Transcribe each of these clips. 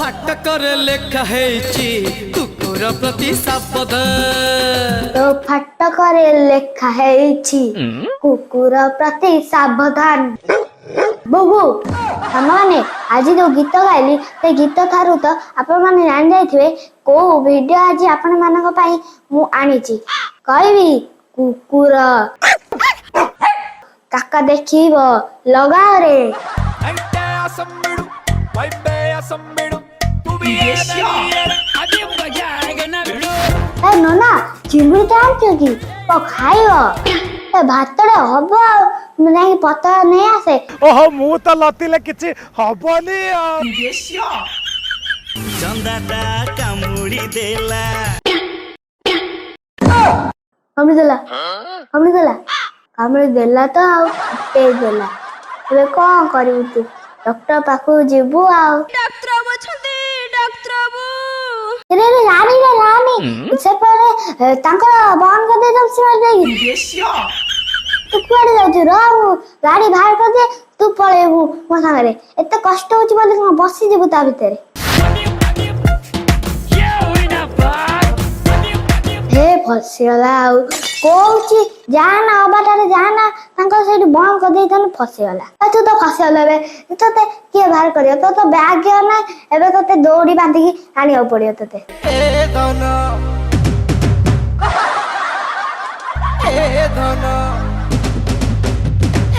ଫାଟକରେ ଲେଖା ହେଇଛି କୁକୁର ପ୍ରତି ସାବଧାନ। ତୋ ଫାଟକରେ ଲେଖା ହେଇଛି କୁକୁର ପ୍ରତି ସାବଧାନ। ବୁବୁ, ସାଙ୍ଗମାନେ, ଆଜି ଯୋଉ ଗୀତ ଗାଇଲି, ସେ ଗୀତ ଠାରୁ ତ ଆପଣମାନେ ଜାଣି ଯାଇଥିବେ କୋଉ ଭିଡିଓ ଆଜି ଆପଣମାନଙ୍କ ପାଇଁ ମୁଁ ଆଣିଛି। କହିବି, କୁକୁର କାକା ଦେଖିବ ଲଗାଅରେ। ଏ ନନା, ଚିଙ୍ଗୁଡ଼ି ତ ଆଣିଛ କି? କଣ ଖାଇବ? ଏ ଭାତଟା ହବ ଆଉ ମୁଁ ଯାଇକି ପତ୍ର ନେଇ ଆସେ। ଓହୋ, ମୁଁ ତ ଲତିଲେ କିଛି ହବନି ଆଉ। ଚନ୍ଦାଟା କାମୁଡ଼ି ଦେଲା। କାମୁଡ଼ି ଦେଲା, କାମୁଡ଼ି ଦେଲା, କାମୁଡ଼ି ଦେଲା ତ ଆଉ ଫୁଟେଇ ଦେଲା। ଏବେ କଣ କରିବୁ ତୁ? ଡକ୍ଟର ପାଖକୁ ଯିବୁ ଆଉ। ଡାକ୍ତର ବାବୁ ଅଛନ୍ତି, ଡାକ୍ତର ବାବୁ। ରେ ରେ, ରାନୀ ରେ ରାନୀ, ସେପଟେ ତାଙ୍କର ବନ୍ଦ କରିଦେଇଛନ୍ତି ସେମାନେ ଯାଇକି। ତୁ କୁଆଡେ ଯାଉଛୁ? ରହ, ମୁଁ ଗାଡି ବାହାର କରିଦେ, ତୁ ପଳେଇବୁ ମୋ ସାଙ୍ଗରେ। ଏତେ କଷ୍ଟ ହଉଛି ବୋଲି କଣ ବସିଯିବୁ ତା ଭିତରେ? ହେ, ଫସିଗଲା ଆଉ। କହୁଛି ଯା ନା, ଅବାଟରେ ଯା ନା, ତାଙ୍କର ସେଇଠି ବନ୍ଦ କରିଦେଇଛନ୍ତି। ଫସିଗଲା। ଆଉ ତୁ ତ ଫସିଗଲା, ଏବେ ତତେ କିଏ ବାହାର କରିବ? ତୋ ତ ବ୍ୟାଗ ନାହିଁ, ଏବେ ତତେ ଦୌଡ଼ି ବାନ୍ଧିକି ଆଣିବାକୁ ପଡିବ ତତେ। ଏ ଧନ, ଏ ଧନ,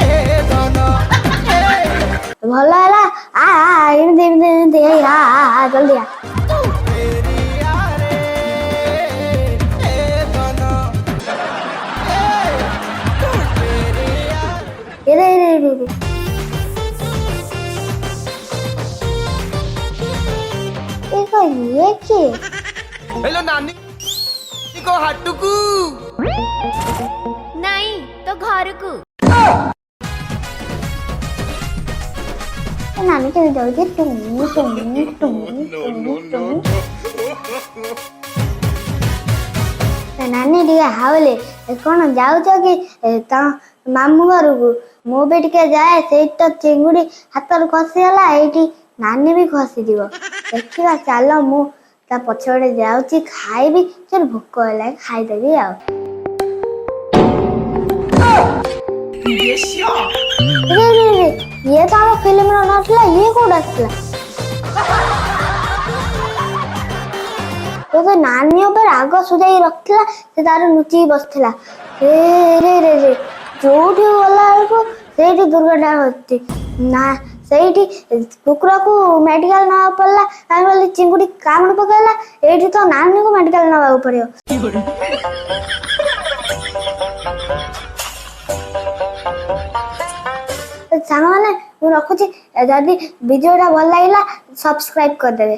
ଏ ଧନ। ଭଲ ହେଲା। ଆ ଆ, ଏମିତି ଏମିତି ଏମିତି ହେଇ, ଆ ଆ ଆ, ଜଲ୍ଦି ଆ। ଫେରିଆରେ ଏ ଧନ ଏ ତୁ ଫେରିଆ। ଏରେ ଏରେ ଏରେ ଏରେ, ଏ କଣ? ଇଏ କିଏ? ହେଲୋ ନାନୀ କୋ ହାଟୁକୁ? ନାଇଁ, ତୋ ଘରକୁ। ଏ ନାନୀ କେମିତି ଯାଉଛି? ଟୁଁ ଟୁଁ ଟୁଁ ଟୁଁ ଟୁଁ। ଏ ନାନୀ, ଟିକେ ହାଉଲେ। ଏ କଣ ଯାଉଛ କି ଏ ତମ ମାମୁଁ ଘରକୁ? ମୁଁ ବି ଟିକେ ଯାଏ। ସେଇଠି ତ ଚିଙ୍ଗୁଡି ହାତରୁ ଖସିଗଲା, ଏଇଠି ନାନୀ ବି ଖସିଯିବ। ଦେଖିବା, ଚାଲ, ମୁଁ ତା ପଛପଟେ ଯାଉଛି। ଖାଇବି, ଜୋରେ ଭୋକ ହେଲାଣି, ଖାଇଦେବି ଆଉ। ରେ ରେ ରେ, ଇଏ ତ ଆମ ଫିଲ୍ମର ନଥିଲା, ଇଏ କୋଉଠୁ ଆସିଲା? ତ ନାନୀ ଉପରେ ରାଗ ସୁଜାଇ ରଖିଥିଲା, ସେ ତାର ଲୁଚିକି ବସିଥିଲା। ରେ ରେ ରେ ରେ, ଯୋଉଠି ଗଲା ବେଳକୁ ସେଇଠି ଦୁର୍ଘଟଣା ଘଟୁଛି ନା। ସେଇଠି କୁକୁରକୁ ମେଡିକାଲ ନେବାକୁ ପଡିଲା, କାହିଁ ବୋଲି ଚିଙ୍ଗୁଡି କାମୁଡି ପକେଇଲା। ଏଇଠି ତ ନାନୀକୁ ମେଡିକାଲ ନେବାକୁ ପଡିବ। ସାଙ୍ଗମାନେ, ମୁଁ ରଖୁଛି। ଯଦି ଭିଡିଓଟା ଭଲ ଲାଗିଲା, ସବସ୍କ୍ରାଇବ କରିଦେବେ।